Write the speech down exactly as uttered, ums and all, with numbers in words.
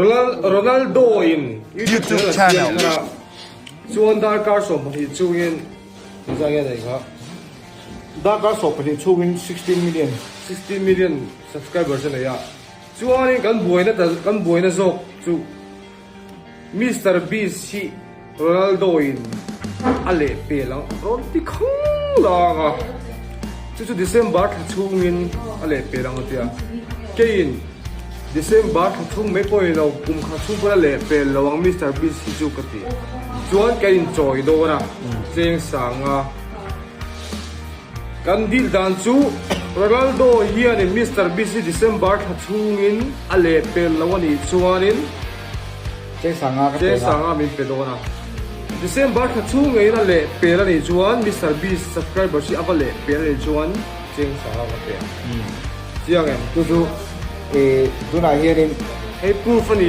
Ronal- Ronaldo in YouTube channel. Chuan darkar sawm pahnih chungin, zang nge nei kha. Darkar sawm pahnih chungin sixteen million, sixteen million subscribers a nei a. Chuanin kan buaina ta, kan buaina zawk chu Mister Beast hi Ronaldo in a leh pel ang, rawn ti khang lang a. Chu chu December thla chhungin a leh pel ang a tia. Keiin December thla chhung mai pawh ni lo, kum khat chhung pawh a leh pel lo ang Mister Beast hi chu ka ti. Chuan kan inchawi dawn a, cheng sanga. Kan dil dan chu Ronaldo hianin Mister Beast hi December thla chhungin a leh pel lo a nih chuanin, cheng sanga ka cheng sanga min pe dawn a. December thla chhung ngeiin a leh pel a nih chuan Mister Beast subscriber hi a va leh pel a nih chuan cheng sanga ka pe. Chiang em? Chu chu, eh, tunah hianin hei proof a ni